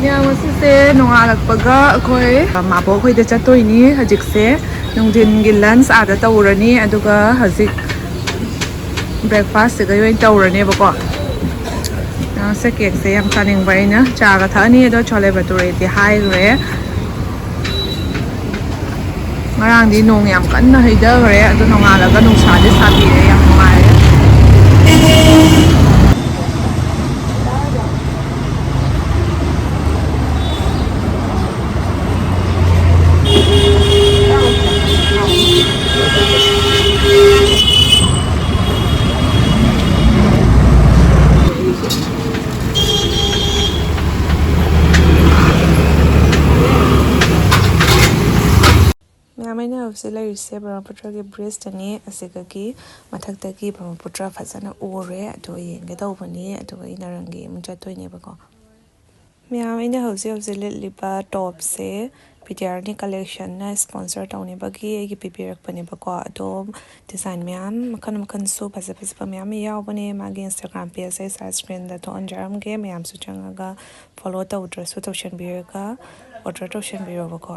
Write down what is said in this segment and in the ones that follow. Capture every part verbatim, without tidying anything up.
ꯃꯌꯥꯝ, ꯉꯁꯤꯁꯦ ꯅꯣꯡꯉꯥꯜꯂꯛꯄꯒ ꯑꯩꯈꯣꯏ ꯃꯥꯕꯣꯛ ꯍꯣꯏꯗ ꯆꯠꯇꯣꯏꯅꯤ꯫ ꯍꯧꯖꯤꯛꯁꯦ ꯅꯨꯡꯊꯤꯟꯒꯤ ꯂꯟꯁ ꯑꯥꯗ ꯇꯧꯔꯅꯤ, ꯑꯗꯨꯒ ꯍꯧꯖꯤꯛ ꯕ꯭ꯔꯦꯛꯐꯥꯁꯁꯤꯒ ꯑꯣꯏꯅ ꯇꯧꯔꯅꯦꯕꯀꯣ꯫ ꯉꯁꯤ ꯀꯦꯛꯁꯦ ꯌꯥꯝ ꯆꯥꯅꯤꯡꯕ ꯑꯩꯅ꯫ ꯆꯥꯒ ꯊꯛꯑꯅꯤ, ꯑꯗꯣ ꯆꯣꯂꯦ ꯚꯇꯨꯔꯦꯗꯤ ꯍꯥꯏꯈ꯭ꯔꯦ꯫ ꯉꯔꯥꯡꯗꯤ ꯅꯣꯡ ꯌꯥꯝ ꯀꯟꯅ ꯍꯩꯊꯈ꯭ꯔꯦ, ꯑꯗꯣ ꯅꯣꯡꯉꯥꯜꯂꯒ ꯅꯨꯡꯁꯥꯗꯤ ꯁꯥꯕꯤꯔꯦ, ꯌꯥꯝ ꯅꯨꯡꯉꯥꯏꯔꯦ꯫ ꯃꯌꯥꯝ, ꯑꯩꯅ ꯍꯧꯖꯤꯛ ꯂꯩꯔꯤꯁꯦ ꯕ꯭ꯔꯍ꯭ꯃꯄꯨꯇ꯭ꯔꯒꯤ ꯕ꯭ꯔꯤꯖꯇꯅꯤ꯫ ꯑꯁꯤꯗꯒꯤ ꯃꯊꯛꯇꯒꯤ ꯕ꯭ꯔꯍ꯭ꯃꯄꯨꯇ꯭ꯔ ꯐꯖꯅ ꯎꯔꯦ꯫ ꯑꯗꯣ ꯌꯦꯡꯒꯦ ꯇꯧꯕꯅꯤ, ꯑꯗꯨꯒ ꯑꯩ ꯅꯔꯪꯒꯤ ꯑꯃꯨꯛ ꯆꯠꯇꯣꯏꯅꯦꯕꯀꯣ꯫ ꯃꯌꯥꯝ, ꯑꯩꯅ ꯍꯧꯖꯤꯛ ꯍꯧꯖꯤꯛ ꯂꯤꯠꯂꯤꯕ ꯇꯣꯞꯁꯦ ꯕꯤꯗ꯭ꯌꯥꯔꯥꯅꯤ ꯀꯂꯦꯛꯁꯟꯅ ꯁ꯭ꯄꯣꯟꯁꯔ ꯇꯧꯅꯕꯒꯤ ꯑꯩꯒꯤ ꯄꯤꯕꯤꯔꯛꯄꯅꯦꯕꯀꯣ꯫ ꯑꯗꯣ ꯗꯤꯖꯥꯏꯟ ꯃꯌꯥꯝ, ꯃꯈꯜ ꯃꯈꯜꯁꯨ ꯐꯖ ꯐꯖꯕ ꯃꯌꯥꯝ ꯑꯃ ꯌꯥꯎꯕꯅꯦ꯫ ꯃꯥꯒꯤ ꯏꯟꯁꯇꯥꯒ꯭ꯔꯥꯝ ꯄꯦꯖ ꯑꯩ ꯁꯥꯏꯠ ꯁ꯭ꯀ꯭ꯔꯤꯟꯗ ꯊꯣꯛꯍꯟꯖꯔꯝꯒꯦ, ꯃꯌꯥꯝꯁꯨ ꯆꯪꯉꯒ ꯐꯣꯂꯣ ꯇꯧꯗ꯭ꯔꯁꯨ ꯇꯧꯁꯟꯕꯤꯔꯒ ꯑꯣꯔꯗꯔ ꯇꯧꯁꯟꯕꯤꯔꯣꯕꯀꯣ꯫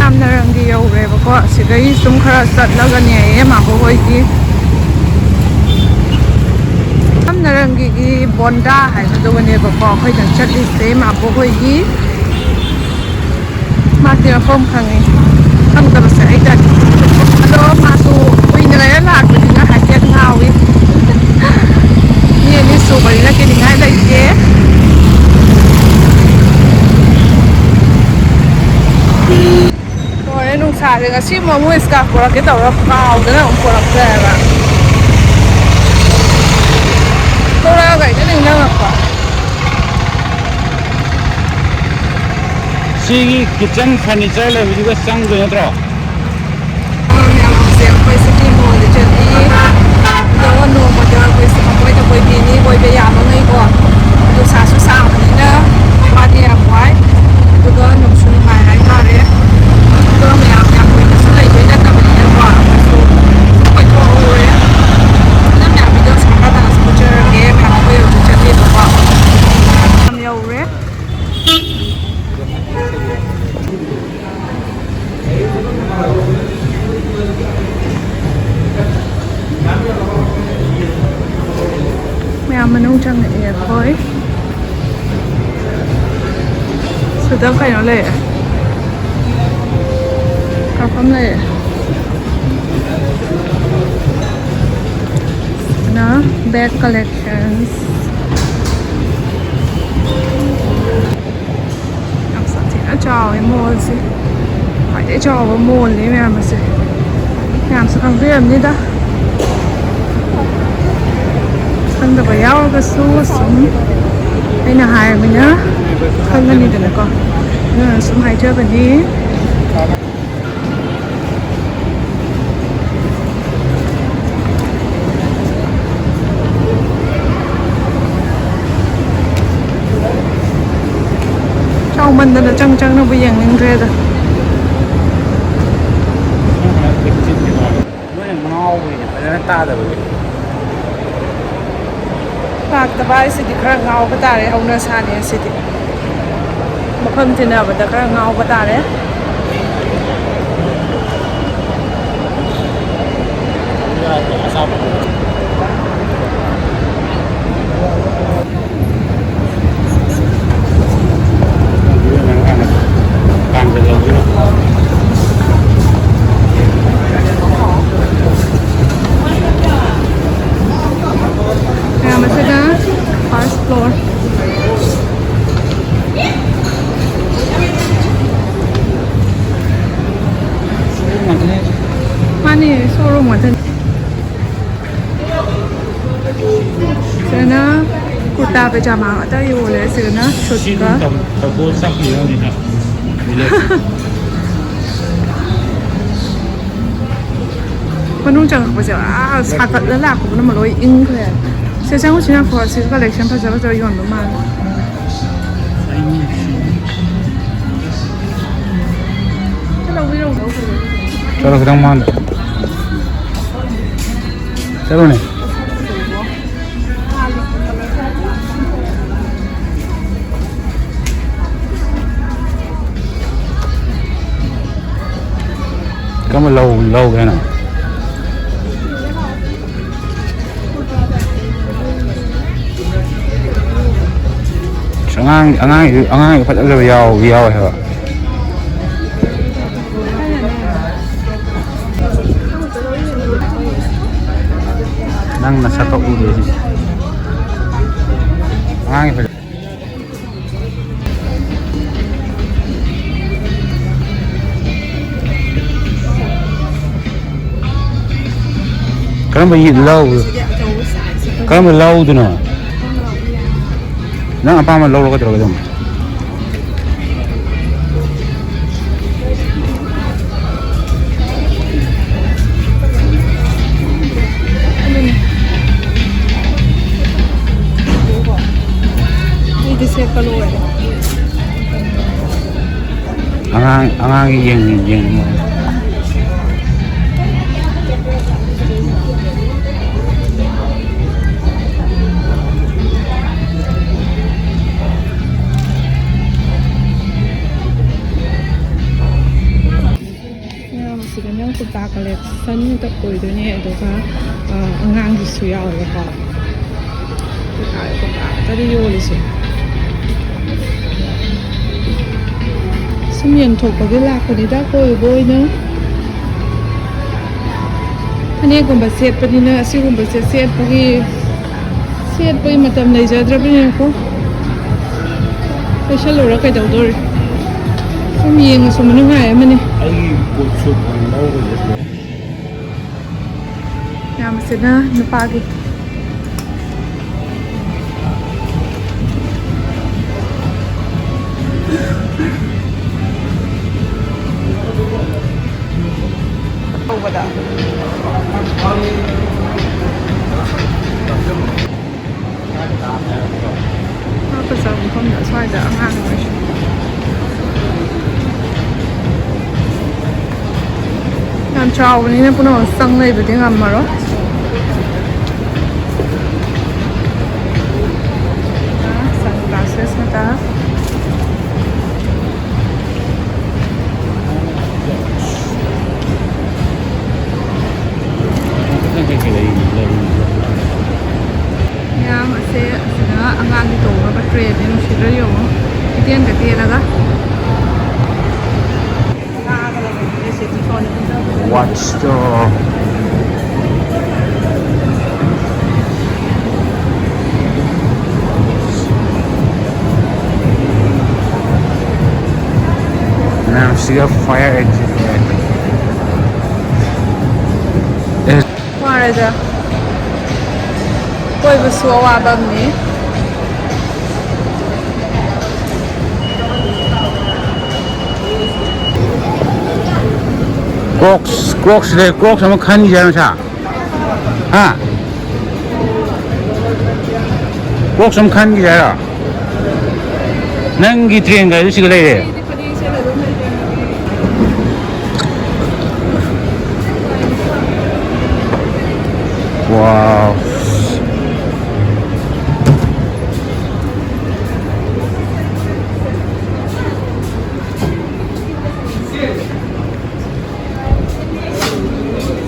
ꯌꯥꯝꯅ ꯔꯪꯒꯤ ꯌꯧꯔꯦꯕꯀꯣ꯫ ꯑꯁꯤꯗꯒꯤ ꯁꯨꯝ ꯈꯔ ꯆꯠꯂꯒꯅꯦ, ꯃꯥꯕꯣꯛ ꯍꯣꯏꯒꯤ ꯑꯩꯒꯤ ꯕꯣꯟꯗꯥ ꯍꯥꯏꯕꯗꯨꯒꯅꯦꯕꯀꯣ ꯑꯩꯈꯣꯏꯅ ꯆꯠꯂꯤꯁꯦ, ꯃꯥꯕꯣꯛ ꯍꯣꯏꯒꯤ꯫ ꯃꯥꯗꯤ ꯃꯐꯝ ꯈꯪꯉꯤ, ꯈꯪꯗꯕꯁꯦ ꯑꯩ ꯇꯜꯂꯤ꯫ ꯑꯗꯣ ꯃꯥꯁꯨ ꯀꯨꯏꯅ ꯂꯩꯔ ꯂꯥꯛꯄꯅꯤꯅ ꯍꯥꯏꯐꯦꯠ ꯉꯥꯎꯏ꯫ ꯃꯤ ꯑꯅꯤ ꯁꯨꯕꯅꯤꯅ ꯀꯤꯅꯤꯡꯉꯥꯏ ꯂꯩꯇꯦ꯫ ꯂꯣꯏꯔꯦ ꯅꯨꯡꯁꯥꯁꯦ꯫ ꯉꯁꯤ ꯑꯃꯨꯛ ꯃꯣꯏ ꯏꯁꯀꯥꯔꯐ ꯄꯨꯔꯛꯀꯦ ꯇꯧꯔ ꯀꯥꯎꯗꯅ ꯑꯃꯨꯛ ꯄꯨꯔꯛꯇ꯭ꯔꯦꯕ꯫ ꯊꯣꯔꯛꯑꯒ ꯍꯦꯛꯇ ꯅꯤꯡꯁꯤꯡꯉꯛꯄ꯫ ꯁꯤꯒꯤ ꯀꯤꯠꯆꯟ ꯐꯔꯅꯤꯆꯔ ꯂꯩꯕꯗꯨꯒ ꯆꯪꯗꯣꯏ ꯅꯠꯇ꯭ꯔꯣ? ꯃꯌꯥꯝꯁꯦ ꯑꯩꯈꯣꯏ ꯁꯤꯇꯤ ꯃꯣꯜꯗ ꯆꯠꯂꯤ꯫ ꯑꯗꯣ ꯅꯣꯡꯃꯗ ꯑꯩꯈꯣꯏꯁꯦ ꯃꯈꯣꯏꯗ ꯀꯣꯏꯕꯤꯅꯤ, ꯀꯣꯏꯕ ꯌꯥꯕꯉꯩꯀꯣ꯫ ꯑꯗꯣ ꯁꯥꯁꯨ ꯁꯥꯕꯅꯤꯅ ꯋꯥꯗꯤ ꯌꯥꯝ ꯋꯥꯏ꯫ ꯑꯗꯨꯒ ꯅꯨꯡꯁꯨ ꯅꯨꯡꯉꯥꯏ ꯍꯥꯏꯇꯥꯔꯦ꯫ ꯑꯗꯣ ꯃꯌꯥꯝ ꯌꯥꯝ ꯀꯨꯏꯅꯁꯨ ꯂꯩꯗꯣꯏ ꯅꯠꯇꯕꯅꯤꯅꯀꯣ, ꯑꯩꯈꯣꯏꯁꯨ ꯀꯣꯏꯊꯣꯛꯍꯧꯔꯦ꯫ ꯑꯗꯨꯅ ꯃꯌꯥꯝ ꯚꯤꯗꯤꯑꯣꯁꯦ ꯃꯈꯥ ꯇꯥꯅꯁꯨ ꯎꯠꯆꯔꯛꯀꯦ꯫ ꯃꯌꯥꯝ ꯑꯩꯈꯣꯏ ꯍꯧꯖꯤꯛ ꯆꯠꯂꯤꯕꯀꯣ꯫ ꯌꯥꯝ ꯌꯧꯔꯦ꯫ ꯃꯌꯥꯝ ꯃꯅꯨꯡ ꯆꯪꯉꯛꯑꯦ ꯑꯩꯈꯣꯏ꯫ ꯁꯤꯗ ꯀꯩꯅꯣ ꯂꯩꯔꯦ, ꯀꯥꯞꯐꯝ ꯂꯩꯔꯦ꯫ ꯅ bag collections꯫ ꯌꯥꯝ ꯁꯥꯊꯤꯅ ꯆꯥꯎꯋꯦ ꯃꯣꯜꯁꯦ꯫ ꯈ꯭ꯋꯥꯏꯗꯩ ꯆꯥꯎꯕ ꯃꯣꯜꯅꯦ ꯃꯌꯥꯝ ꯑꯁꯦ꯫ ꯃꯌꯥꯝꯁꯨ ꯈꯪꯕꯤꯔꯝꯅꯤꯗ꯫ ꯈꯪꯗꯕ ꯌꯥꯎꯔꯒꯁꯨ ꯁꯨꯝ ꯑꯩꯅ ꯍꯥꯏꯔꯕꯅꯤꯅ ꯈꯪꯉꯅꯤꯗꯅꯀꯣ꯫ ꯑꯗꯨꯅ ꯁꯨꯝ ꯍꯥꯏꯖꯕꯅꯤ꯫ ꯆꯥꯎꯃꯟꯗꯅ ꯆꯪ ꯆꯪꯅꯕꯨ ꯌꯦꯡꯅꯤꯡꯗ꯭ꯔꯦꯗ꯫ ꯂꯣꯏꯅ ꯉꯥꯎꯕꯒꯤꯅꯦ, ꯐꯖꯅ ꯇꯥꯗꯕꯒꯤ꯫ ꯂꯥꯛꯇꯕ ꯍꯥꯏꯁꯤꯗꯤ ꯈꯔ ꯉꯥꯎꯕ ꯇꯥꯔꯦ, ꯍꯧꯅ ꯁꯥꯅꯤ ꯑꯁꯤꯗꯤ꯫ ꯃꯐꯝ ꯇꯤꯟꯅꯕꯗ ꯈꯔ ꯉꯥꯎꯕ ꯇꯥꯔꯦ꯫ ꯀꯨꯔꯇꯥ ꯄꯩꯖꯥꯃꯥ ꯉꯥꯛꯇ ꯌꯣꯜꯂꯦ꯫ ꯁꯤꯗꯅ ꯁꯨꯠꯀ꯫ ꯃꯅꯨꯡ ꯆꯪꯉꯛꯄꯁꯦ ꯑꯥ ꯁꯥꯒꯠꯂ ꯂꯥꯛꯄꯗꯨꯅ ꯃꯔꯣꯏ ꯏꯪꯈ꯭ꯔꯦ꯫ ꯁꯤ ꯆꯪꯉꯨꯁꯤꯅ ꯐꯣꯔꯁꯤꯒ ꯀꯂꯦꯛꯁꯟ ꯐꯖ ꯐꯖꯕ ꯌꯣꯟꯕ ꯃꯥꯜꯂꯦ꯫ ꯆꯠꯂꯣ, ꯈꯤꯇꯪ ꯃꯥꯡꯗ ꯆꯠꯂꯣꯅꯦ꯫ ꯀꯔꯝꯕ ꯂꯧ ꯂꯧꯒꯦ ꯍꯥꯏꯅꯣ? ꯑꯉꯥꯡ ꯑꯉꯥꯡꯒꯤ ꯑꯉꯥꯡꯒꯤ ꯐꯖ ꯐꯖꯕ ꯌꯥꯎ ꯌꯥꯎꯋꯦ ꯍꯥꯏꯕ꯫ ꯅꯪ ꯅꯁꯛꯀ ꯎꯗꯦ ꯁꯤꯗꯤ꯫ ꯑꯉꯥꯡꯒꯤ ꯐꯖ- ꯀꯔꯝꯕ ꯌꯦ- ꯂꯧ? ꯀꯔꯝꯕ ꯂꯧꯗꯣꯏꯅꯣ? ꯅꯪ ꯑꯄꯥꯝꯕ ꯂꯧꯔꯣ, ꯀꯩꯗꯧꯔꯒꯦ ꯑꯗꯨꯝ? ꯑꯩꯗꯤ ꯁꯦꯠꯄ ꯂꯣꯏꯔꯦ꯫ ꯑꯉꯥꯡ ꯑꯉꯥꯡꯒꯤ ꯌꯦꯡ ꯌꯦꯡ ꯃꯌꯥꯝ ꯑꯁꯤꯗꯅ ꯀꯨꯔꯇꯥ ꯀꯂꯦꯛꯁꯟ ꯈꯛꯇ ꯑꯣꯏꯗꯣꯏꯅꯦ, ꯑꯗꯨꯒ, ꯑ, ꯑꯉꯥꯡꯒꯤꯁꯨ ꯌꯥꯎꯋꯦꯕꯀꯣ꯫ ꯀꯨꯔꯇꯥ, ꯀꯨꯔꯇꯥ ꯈꯛꯇꯅꯤ ꯌꯣꯜꯂꯤꯁꯦ꯫ ꯁꯨꯝ ꯌꯦꯡꯊꯣꯛꯄꯒꯤ ꯂꯥꯛꯄꯅꯤꯗ, ꯀꯣꯏꯕ ꯑꯣꯏꯅ꯫ ꯐꯅꯦꯛꯀꯨꯝꯕ ꯁꯦꯠꯄꯅꯤꯅ ꯑꯁꯤꯒꯨꯝꯕꯁꯦ ꯁꯦꯠꯄꯒꯤ, ꯁꯦꯠꯄꯒꯤ ꯃꯇꯝ ꯂꯩꯖꯗ꯭ꯔꯕꯅꯤꯅꯀꯣ꯫ ꯂꯩꯁꯜꯂꯨꯔ ꯀꯩꯗꯧꯗꯣꯔꯤ? ꯁꯨꯝ ꯌꯦꯡꯉꯁꯨ ꯃꯅꯨꯡꯉꯥꯏ ꯑꯃꯅꯤ꯫ ꯑꯩꯒꯤ ꯀꯣꯠ ꯁꯨꯠ ꯑꯣꯏꯅ ꯂꯧꯔꯒꯦ꯫ ꯌꯥꯝꯁꯤꯅ ꯅꯨꯄꯥꯒꯤ꯫ ꯉꯥ ꯐꯖꯕ ꯃꯐꯝꯗ ꯑꯁ꯭ꯋꯥꯏꯗ ꯑꯉꯥꯡ ꯑꯣꯏꯔꯁꯨ ꯌꯥꯝ ꯆꯥꯎꯕꯅꯤꯅ ꯄꯨꯝꯅꯃꯛ ꯆꯪ ꯂꯩꯕꯗꯤ ꯉꯝꯃꯔꯣꯏ꯫ Sunglasses ꯃꯆꯥ꯫ ꯃꯌꯥꯝ ꯑꯁꯦ ꯑꯁꯤꯗ ꯑꯉꯥꯡꯒꯤ ꯇꯣꯡꯅꯕ train ꯅꯦ, ꯅꯨꯡꯁꯤꯗ꯭ꯔꯥ ꯌꯦꯡꯉꯣ, ꯏꯇꯦꯟꯒ ꯇꯦꯜꯂꯒ꯫ Watch ꯇꯣ꯫ ꯃꯌꯥꯝꯁꯤꯒ fire exit ꯑꯣꯏꯔꯦ꯫ ꯑꯦ꯫ ꯋꯥꯔꯦꯗ꯫ ꯀꯣꯏꯕꯁꯨ ꯑꯋꯥꯕ ꯑꯃꯅꯤ꯫ Crocs, Crocs ꯂꯩ, Crocs ꯑꯃ ꯈꯟꯈꯤꯁꯦ ꯍꯥꯏꯔꯣ ꯁꯥ? ꯍꯥ? Crocs ꯑꯃ ꯈꯟꯈꯤꯁꯦ ꯍꯥꯏꯔꯣ? ꯅꯪꯒꯤ train ꯒꯥꯔꯤꯗꯨ ꯁꯤꯗ ꯂꯩꯔꯦ꯫ Wow.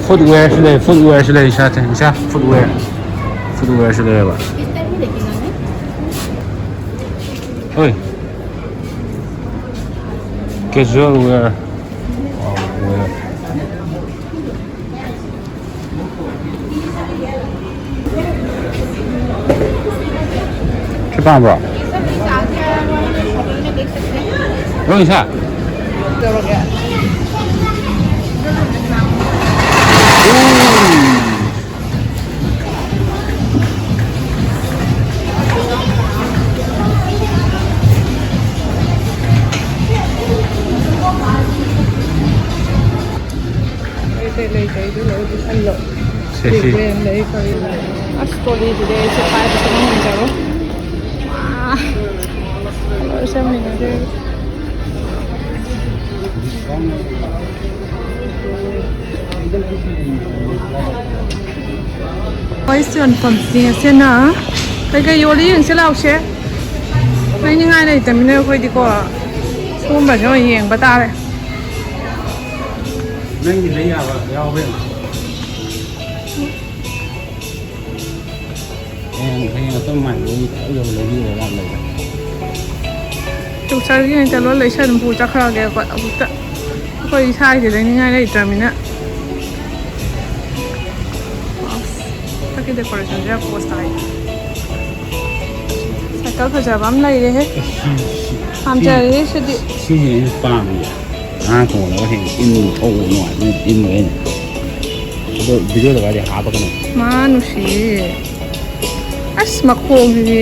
Footwear ꯁꯨ ꯂꯩ, footwear ꯁꯨ ꯂꯩ, ꯏꯁꯥ, ꯏꯁꯥ, footwear, footwear ꯁꯨ ꯂꯩꯌꯦꯕ꯫ ꯍꯣꯏ꯫ Casual wear. Wow, wear. ꯁꯤ ꯄꯥꯝꯕ꯭ꯔꯣ? ꯂꯣꯏ ꯁꯥ? ꯎꯝ꯫ ꯁꯦ, ꯁꯤ꯫ ꯔꯤꯕ꯭ꯔꯦꯟ ꯂꯩ ꯀꯔꯤ ꯂꯩ꯫ ꯑꯁ, ꯀꯣꯂꯤꯁꯤꯗꯤ ꯑꯩꯁꯦ ꯄꯥꯏꯕ ꯁꯨꯡꯉꯝ ꯉꯝꯖꯔꯣꯏ꯫ ꯋꯥ꯫ ꯀꯂꯔꯁꯦ ꯌꯥꯝ ꯍꯩꯅꯗꯦ꯫ ꯃꯣꯏ ꯌꯣꯟꯐꯝꯁꯦ ꯑꯁꯤꯅ ꯀꯩꯀꯩ ꯌꯣꯜꯂꯤ ꯌꯦꯡꯁꯤ ꯂꯥꯎꯁꯦ꯫ ꯂꯩꯅꯤꯡꯉꯥꯏ ꯂꯩꯇꯃꯤꯅ ꯑꯩꯈꯣꯏꯗꯤꯀꯣ ꯁꯤꯒꯨꯝꯕꯁꯦ ꯑꯣꯏꯅ ꯌꯦꯡꯕ ꯇꯥꯔꯦ꯫ ꯅꯪꯒꯤ ꯂꯩ ꯌꯥꯕ ꯌꯥꯎꯕ꯭ꯔꯥ ꯌꯦꯡꯉꯣ꯫ ꯍꯌꯦꯡ, ꯍꯌꯦꯡ ꯑꯩꯈꯣꯏ ꯃꯥꯏꯕꯤ ꯐꯖ ꯐꯖꯕ ꯂꯩꯕꯤꯔꯒ ꯌꯥꯝ ꯂꯩꯔꯦ꯫ ꯇꯨꯁꯔꯒꯤ ꯑꯣꯏꯅ ꯆꯠꯂꯣ, ꯂꯩꯁꯟ ꯄꯨ ꯆꯠꯈ꯭ꯔꯒꯦ ꯑꯩꯈꯣꯏ ꯑꯃꯨꯛꯇ꯫ ꯑꯩꯈꯣꯏ ꯏꯁꯥꯒꯤꯗꯤ ꯂꯩꯅꯤꯡꯉꯥꯏ ꯂꯩꯇ꯭ꯔꯕꯅꯤꯅ꯫ ꯑꯁ, ꯃꯊꯛꯀꯤ decorationꯁꯦ ꯌꯥꯝ ꯄꯣꯁ ꯇꯥꯏ꯫ ꯁꯥꯏꯀꯜ ꯐꯖꯕ ꯑꯃ ꯂꯩꯔꯦꯍꯦ꯫ ꯁꯤ, ꯁꯤ, ꯄꯥꯝꯖꯔꯦꯍꯦ ꯁꯤꯗꯤ꯫ ꯁꯤꯁꯤꯅꯦ ꯑꯩꯅ ꯄꯥꯝꯃꯤꯁꯦ꯫ ꯑꯉꯥꯡ ꯇꯣꯡꯅꯕ ꯍꯦꯟꯅ ꯏꯟ ꯊꯧꯕ ꯅꯨꯡꯉꯥꯏꯕꯅꯤꯅ ꯏꯟꯕ ꯑꯩꯅ꯫ ꯑꯗꯣ videoꯗꯒꯗꯤ ꯍꯥꯞꯄꯛꯀꯅꯨ꯫ ꯃꯥ ꯅꯨꯡꯁꯤꯌꯦ꯫ ꯑꯁ, ꯃꯈꯣꯡꯁꯤꯗꯤ꯫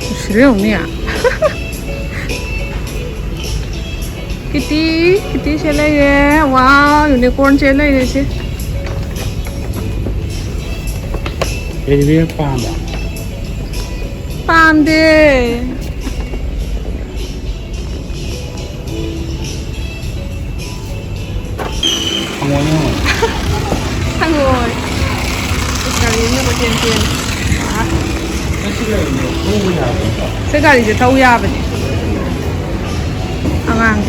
ꯅꯨꯡꯁꯤꯕ ꯌꯦꯡꯉꯨꯅꯦ꯫ ꯀꯤꯇꯤ, ꯀꯤꯇꯤꯁꯦ ꯂꯩꯔꯦ꯫ ꯋꯥꯎ, unicornꯁꯦ ꯂꯩꯔꯦ ꯁꯤ꯫ Teddy bear ꯄꯥꯝꯕ꯭ꯔꯥ? ꯄꯥꯝꯗꯦ꯫ ꯍꯪꯉꯣꯏꯅꯦ, ꯍꯪꯉꯣꯏ꯫ ꯍꯪꯉꯣꯏ꯫ ꯏꯁ, ꯒꯥꯔꯤ ꯑꯃꯒ ꯀꯣꯏꯆꯦꯟ ꯆꯦꯜꯂꯤ꯫ ꯑꯥ꯫ ꯉꯁꯤ ꯂꯩꯔꯝꯃꯦ, ꯊꯧꯕ ꯌꯥꯕ ꯅꯠꯇ꯭ꯔꯣ? ꯁꯤ ꯒꯥꯔꯤꯁꯦ ꯊꯧ ꯌꯥꯕꯅꯦ꯫ ꯑꯉꯥꯡ꯫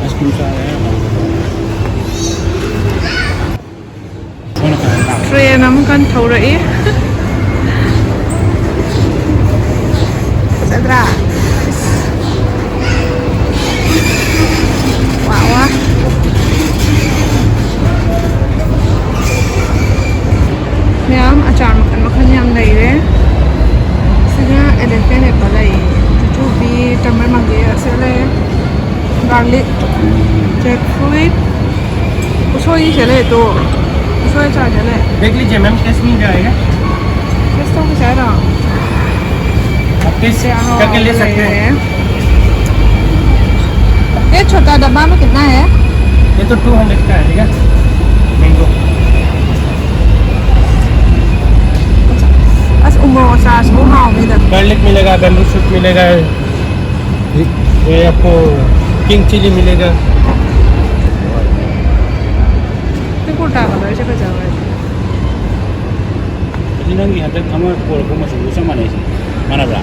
Ice cream ꯆꯥꯔꯦ꯫ ꯇ꯭ꯔꯦꯟ ꯑꯃ ꯀꯟꯅ ꯊꯧꯔꯛꯏ꯫ ꯐꯖꯗ꯭ꯔꯥ? ꯋꯥ, ꯋꯥ꯫ ꯃꯌꯥꯝ ꯑꯆꯥꯔ ꯃꯈꯜ ꯃꯈꯜ ꯌꯥꯝ ꯂꯩꯔꯦ꯫ ꯁꯤꯅ elephant apple ꯂꯩ, ꯆꯨꯆꯨꯕꯤ, ꯇꯝꯕꯔ ꯃꯪꯒꯦ, ꯑꯁꯤ ꯂꯩ꯫ Garlic, jackfruit, ꯎꯁꯣꯏꯁꯦ ꯂꯩ ꯇꯣ, ꯎꯁꯣꯏ ꯑꯆꯥꯔꯁꯦ ꯂꯩ꯫ देख लीजिए मैम, टेस्ट नहीं जाएगा। Taste ꯇꯧꯒꯦ ꯍꯥꯏꯔꯣ? आप पीस करके ले सकते हैं। ये छोटा डब्बा में कितना है? ये तो टू हंड्रेड का है, ठीक है। मैंगो। ꯑꯁ, ꯎꯃꯣꯔꯣꯛ ꯑꯆꯥꯔꯁꯤꯕꯨ ꯍꯥꯎꯅꯤꯗ꯫ गार्लिक मिलेगा, बैम्बू शूट मिलेगा, ये आपको किंग चिली मिलेगा। ꯁꯤ ꯀꯨꯔꯇꯥ ꯀꯂꯔꯁꯦ ꯐꯖꯕ꯫ ꯑꯁꯤ ꯅꯪꯒꯤ ꯍꯟꯗꯛ ꯑꯃ ꯄꯣꯔꯛꯄ ꯃꯆꯨꯗꯨꯒ ꯆꯞ ꯃꯥꯟꯅꯩꯁꯦ꯫ ꯃꯥꯟꯅꯕ꯭ꯔꯥ?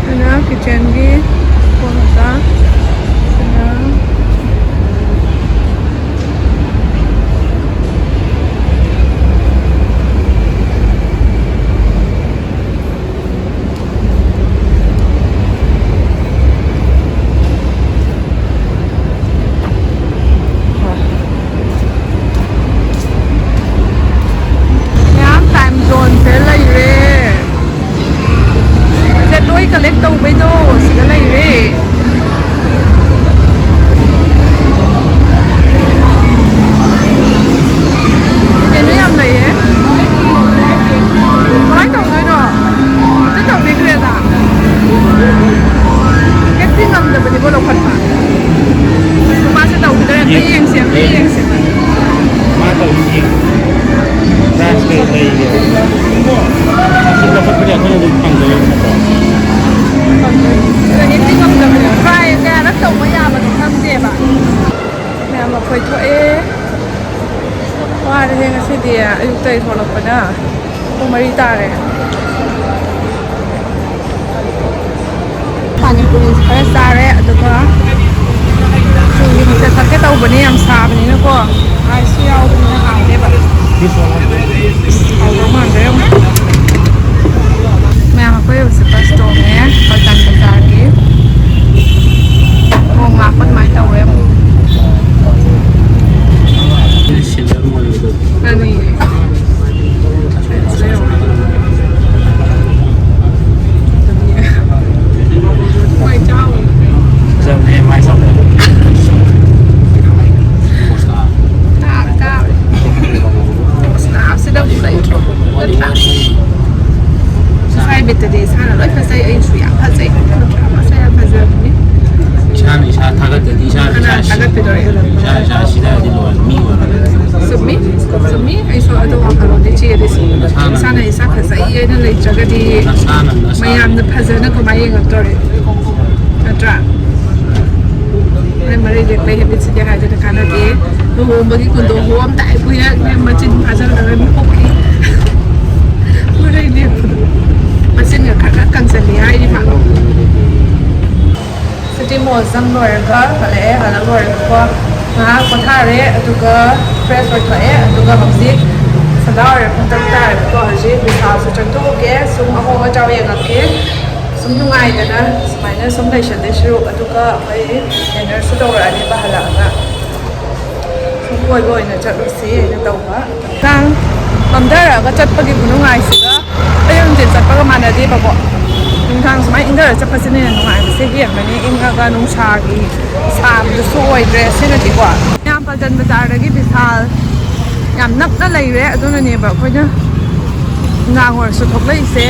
ꯑꯗꯨꯅ ꯀꯤꯠꯆꯟꯒꯤ ꯀꯣꯟ ꯃꯆꯥ꯫ ꯑꯗꯨꯅ ꯃꯌꯥꯝ ꯇꯥꯏꯝ ꯖꯣꯟꯁꯦ ꯂꯩꯔꯦ꯫ ꯁꯦ ꯂꯣꯏ ꯀꯂꯦꯛ ꯇꯧꯕꯩꯗꯣ ꯁꯤꯗ ꯂꯩꯔꯦ꯫ ꯀꯩꯅꯣ ꯌꯥꯝ ꯂꯩꯌꯦ꯫ ꯀꯃꯥꯏꯅ ꯇꯧꯗꯣꯏꯅꯣ? ꯑꯝꯇ ꯇꯧꯕꯤꯈ꯭ꯔꯦꯗ꯫ ꯍꯦꯛꯇꯤ ꯉꯝꯗꯕꯅꯤꯀꯣ ꯂꯧꯈꯠꯄ꯫ ꯃꯥꯁꯦ ꯇꯧꯈꯤꯗꯣꯏꯔꯥ? ꯑꯝꯇ ꯌꯦꯡꯁꯦ, ꯑꯝꯇ ꯌꯦꯡꯁꯦ꯫ ꯃꯥ ꯇꯧꯔꯤꯁꯤ ꯌꯦꯡꯉꯨ꯫ ꯄ꯭ꯔꯥꯏꯁꯇꯣ ꯂꯩꯔꯦ꯫ ꯑꯁꯤ ꯂꯧꯈꯠꯄꯗꯤ ꯑꯩꯈꯣꯏꯅ ꯑꯗꯨꯝ ꯐꯪꯗꯣꯏ ꯅꯠꯇ꯭ꯔꯣ? ꯑꯗꯣ ꯍꯦꯛꯇꯤ ꯉꯝꯗꯕꯅꯦꯕ꯫ ꯇ꯭ꯔꯥꯏ ꯀꯌꯥꯔꯛ ꯇꯧꯕ ꯌꯥꯕꯅꯣ ꯈꯪꯗꯦꯕ꯫ ꯃꯌꯥꯝ ꯂꯐꯣꯏ ꯊꯣꯛꯑꯦ꯫ ꯋꯥꯔꯦꯍꯦ ꯉꯁꯤꯗꯤ ꯑꯌꯨꯛꯇꯒꯤ ꯊꯣꯛꯂꯛꯄꯅ꯫ ꯄꯨꯡ ꯃꯔꯤ ꯇꯥꯔꯦ꯫ ꯄꯥꯅꯤꯄꯨꯔꯤꯁꯦ ꯈꯔ ꯆꯥꯔꯦ, ꯑꯗꯨꯒ ꯆꯨꯍꯤꯁꯦ ꯊꯛꯀꯦ ꯇꯧꯕꯅꯦ, ꯌꯥꯝ ꯁꯥꯕꯅꯤꯅꯀꯣ꯫ ꯑꯥꯏꯁꯁꯨ ꯌꯥꯎꯕꯅꯤꯅ ꯍꯥꯎꯅꯦꯕ꯫ ꯍꯥꯎꯗꯧ ꯃꯥꯟꯗ꯭ꯔꯦ ꯑꯃꯨꯛ꯫ ꯃꯌꯥꯝ ꯑꯩꯈꯣꯏ ꯍꯧꯖꯤꯛ ꯕꯁ ꯇꯣꯡꯉꯦ, ꯄꯜꯇꯟ ꯕꯖꯥꯔꯒꯤ꯫ ꯊꯣꯡ ꯂꯥꯛꯄ ꯑꯗꯨꯃꯥꯏꯅ ꯇꯧꯔꯦ ꯑꯃꯨꯛ꯫ ꯀꯔꯤ? ꯅ ꯂꯩꯇ꯭ꯔꯒꯗꯤ ꯅꯁꯥꯅ, ꯅꯁꯥꯅ꯫ ꯃꯌꯥꯝꯅ ꯐꯖꯅ ꯀꯃꯥꯏꯅ ꯌꯦꯡꯉꯛꯇꯣꯔꯤ? ꯅꯠꯇ꯭ꯔꯥ? ꯃꯔꯩ ꯃꯔꯩ ꯂꯦꯛꯄꯩ ꯍꯦꯕꯤꯠꯁꯤꯗꯤ ꯍꯥꯏꯗꯅ ꯀꯥꯟꯅꯗꯦ꯫ ꯂꯨꯍꯣꯡꯕꯒꯤ ꯀꯨꯟꯗꯣ ꯍꯣꯝ ꯇꯥꯏ ꯀꯨꯏꯔꯛꯅꯦ, ꯃꯆꯤꯟ ꯐꯥꯖꯜꯂꯒ ꯃꯤꯀꯨꯞꯀꯤ ꯃꯔꯩ ꯂꯦꯞꯄꯗꯣ꯫ ꯃꯆꯤꯟꯒ ꯈꯔ ꯈꯔ ꯀꯪꯁꯜꯂꯤ ꯍꯥꯏꯔꯤꯕ꯫ ꯁꯤꯇꯤ ꯃꯣꯜ ꯆꯪ ꯂꯣꯏꯔꯒ ꯍꯜꯂꯛꯑꯦ꯫ ꯍꯜꯂꯛ ꯂꯣꯏꯔꯒꯀꯣ ꯉꯥꯏꯍꯥꯛ ꯄꯣꯊꯥꯔꯦ, ꯑꯗꯨꯒ ꯐ꯭ꯔꯦꯁ ꯑꯣꯏꯊꯣꯛꯑꯦ, ꯑꯗꯨꯒ ꯍꯧꯖꯤꯛ ꯁꯟꯗꯥ ꯑꯣꯏꯔꯦ, ꯄꯨꯡ ꯇꯔꯨꯛ ꯇꯥꯔꯦꯕꯀꯣ꯫ ꯍꯧꯖꯤꯛ ꯕꯤꯁꯥꯜꯁꯨ ꯆꯪꯊꯣꯛꯎꯒꯦ, ꯁꯨꯝ ꯑꯍꯣꯡ ꯑꯆꯥꯎ ꯌꯦꯡꯉꯛꯀꯦ꯫ ꯁꯨꯝ ꯅꯨꯡꯉꯥꯏꯗꯅ ꯁꯨꯃꯥꯏꯅ ꯁꯨꯝ ꯂꯩꯁꯟꯗꯣꯏ ꯁꯔꯨꯛ, ꯑꯗꯨꯒ ꯑꯩꯈꯣꯏ ꯗꯤꯅꯔꯁꯨ ꯇꯧꯔꯛꯑꯅꯦꯕ ꯍꯜꯂꯛꯑꯒ꯫ ꯁꯨꯝ ꯀꯣꯏꯕ ꯑꯣꯏꯅ ꯆꯠꯂꯨꯁꯤ ꯍꯥꯏꯅ ꯇꯧꯕ꯫ ꯅꯨꯡꯗꯥꯡ ꯃꯝꯊꯔꯛꯑꯒ ꯆꯠꯄꯒꯤ ꯈꯨꯅꯨꯡꯉꯥꯏꯁꯤꯒ ꯑꯌꯨꯛ ꯅꯨꯡꯊꯤꯜ ꯆꯠꯄꯒ ꯃꯥꯟꯅꯗꯦꯕꯀꯣ꯫ ꯅꯨꯡꯗꯥꯡ ꯁꯨꯃꯥꯏꯅ ꯏꯪꯊꯔ ꯆꯠꯄꯁꯤꯅ ꯍꯦꯟꯅ ꯅꯨꯡꯉꯥꯏꯕꯁꯦ ꯍꯦꯟꯕꯅꯤ꯫ ꯏꯪꯉꯒ ꯅꯨꯡꯁꯥꯒꯤ ꯁꯥꯕꯗꯨꯁꯨ ꯑꯣꯏꯗ꯭ꯔꯦ ꯁꯤꯅꯗꯤꯀꯣ꯫ ꯃꯌꯥꯝ ꯄꯜꯇꯟ ꯕꯖꯥꯔꯗꯒꯤ ꯕꯤꯁꯥꯜ ꯌꯥꯝ ꯅꯛꯅ ꯂꯩꯔꯦ, ꯑꯗꯨꯅꯅꯦꯕ ꯑꯩꯈꯣꯏꯅ ꯅꯨꯡꯗꯥꯡ ꯑꯣꯏꯔꯁꯨ ꯊꯣꯛꯂꯛꯏꯁꯦ꯫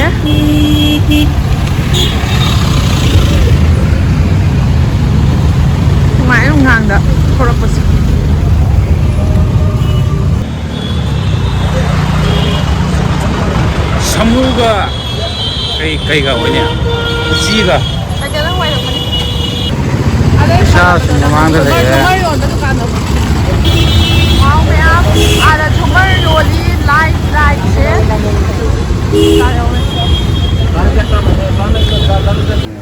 ꯅꯨꯡꯉꯥꯏ ꯅꯨꯡꯗꯥꯡꯗ ꯊꯣꯛꯂꯛꯄꯁꯦ꯫ ꯁꯥꯃꯨꯒ ꯀꯩ, ꯀꯩꯒ ꯑꯣꯏꯅꯤ? ꯎꯆꯤꯒ꯫ ꯀꯩꯅꯣ ꯑꯣꯏꯔꯝꯒꯅꯤ꯫ ꯑꯗꯩ ꯏꯁꯥꯁꯨ ꯃꯃꯥꯡꯗ ꯂꯩꯔꯦ꯫ ꯊꯨꯝꯃꯔ ꯌꯣꯟꯕ ꯗꯨꯀꯥꯟꯗꯣ꯫ ꯋꯥꯎ ꯃꯌꯥꯝ꯫ ꯑꯥꯗ ꯊꯨꯝꯃꯔ ꯌꯣꯜꯂꯤ, ꯂꯥꯏꯠ, ꯂꯥꯏꯠꯁꯦ꯫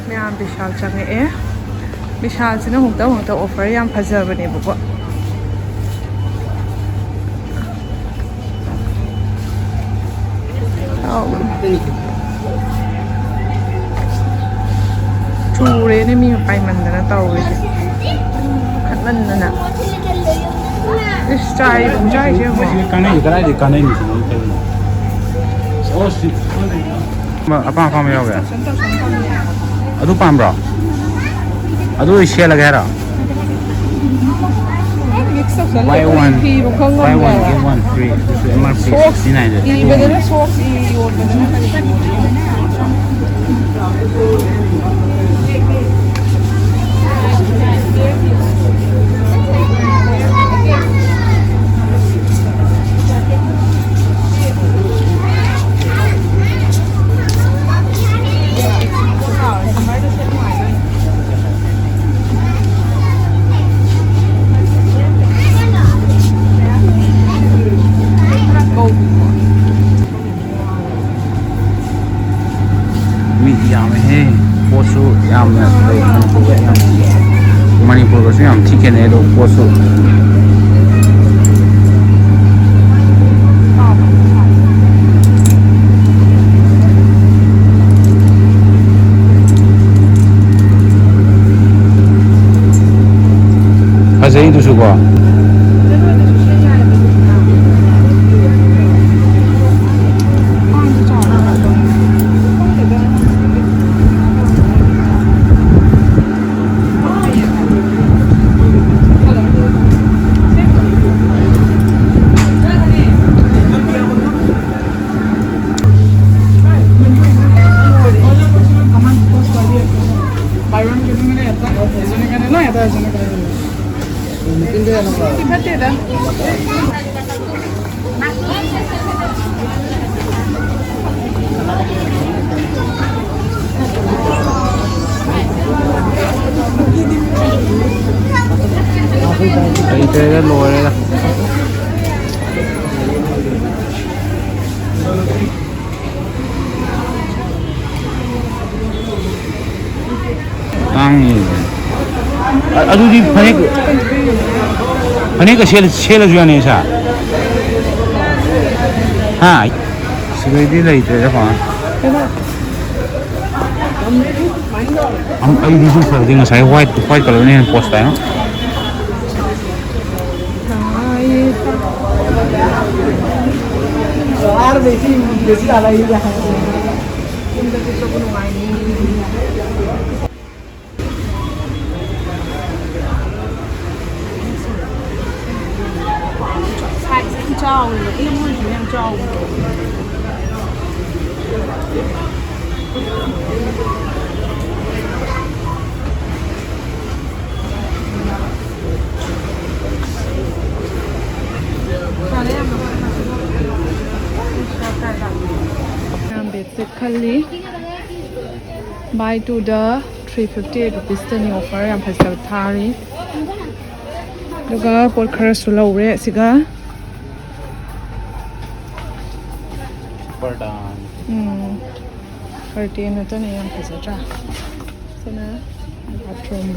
ꯃꯌꯥꯝ ꯕꯤꯁꯥꯜ ꯆꯪꯉꯛꯑꯦ꯫ ꯕꯤꯁꯥꯜꯁꯤꯅ ꯑꯃꯨꯛꯇ ꯑꯃꯨꯛꯇ ꯑꯣꯐꯔ ꯌꯥꯝ ꯐꯖꯕꯅꯦꯕꯀꯣ꯫ ꯆꯨꯔꯦꯅꯦ ꯃꯤ ꯄꯥꯏꯃꯟꯗꯅ ꯇꯧꯔꯤꯁꯦ꯫ ꯈꯠꯃꯟꯗꯅ꯫ ꯏꯁ ꯆꯥꯏ ꯆꯥꯏꯁꯦ ꯌꯦꯡꯉꯣ꯫ ꯀꯥꯟꯅꯩ ꯀꯗꯥꯏꯗꯩ ꯀꯥꯟꯅꯩꯅꯣ ꯁꯤꯕꯨ? ꯑꯣ ꯁꯤ꯫ ꯑꯄꯥꯝ ꯑꯄꯥꯝꯕ ꯌꯥꯎꯒꯦ꯫ ꯑꯗꯨ ꯄꯥꯝꯕ꯭ꯔꯣ? ꯑꯗꯨ ꯑꯣꯏ ꯁꯦꯠꯂꯒꯦ ꯍꯥꯏꯔꯣ? Buy one, buy one, get one free. ꯑꯗꯨꯁꯨ M R P sixty nine. ꯏꯕꯗꯅ socks E ꯌꯣꯟꯕꯗꯅ ꯀꯔꯤ? ꯌꯥꯝꯅ ꯂꯩ ꯃꯅꯤꯄꯨꯔꯒ ꯌꯥꯝ, ꯃꯅꯤꯄꯨꯔꯒꯁꯨ ꯌꯥꯝ ꯊꯤ ꯈꯦꯠꯅꯩ ꯑꯗꯣ ꯄꯣꯠꯁꯨ꯫ ꯐꯖꯩꯗꯨꯁꯨꯀꯣ꯫ ꯂꯩꯇ꯭ꯔꯦꯗ, ꯂꯣꯏꯔꯦꯗ꯫ ꯇꯥꯡꯉꯤ꯫ ꯑ-, ꯑꯗꯨꯗꯤ ꯐꯅꯦꯛ, ꯐꯅꯦꯛꯀ ꯁꯦꯠꯂ-, ꯁꯦꯠꯂꯁꯨ ꯌꯥꯅꯤ, ꯁꯥ? ꯍꯥ? ꯁꯤꯗꯩꯗꯤ ꯂꯩꯇ꯭ꯔꯦꯗꯀꯣ꯫ ꯑꯝ-, ꯑꯩꯗꯤ ꯁꯤ ꯐꯖꯗꯦ, ꯉꯁꯥꯏ white, white colourꯅ ꯍꯦꯟꯅ ꯄꯣꯁ ꯇꯥꯏꯉꯣ꯫ Size ꯌꯥꯝ ꯆꯥꯎꯋꯦꯕ, M ꯑꯣꯏꯔꯁꯨ ꯌꯥꯝ ꯆꯥꯎꯕꯗꯣ꯫ ꯕꯦꯒꯁꯦ ꯈꯜꯂꯤ꯫ Buy two ꯗ three fifty eight rupeesꯇꯅꯤ, offer ꯌꯥꯝ ꯐꯖꯕ ꯊꯥꯔꯤ꯫ ꯑꯗꯨꯒ ꯄꯣꯠ ꯈꯔꯁꯨ ꯂꯧꯔꯦ ꯑꯁꯤꯒ꯫ ꯎꯝ꯫ Curtain ꯅꯠꯇꯅ ꯌꯥꯝ ꯐꯖꯗ꯭ꯔꯥ? ꯁꯤꯅ bathroom꯫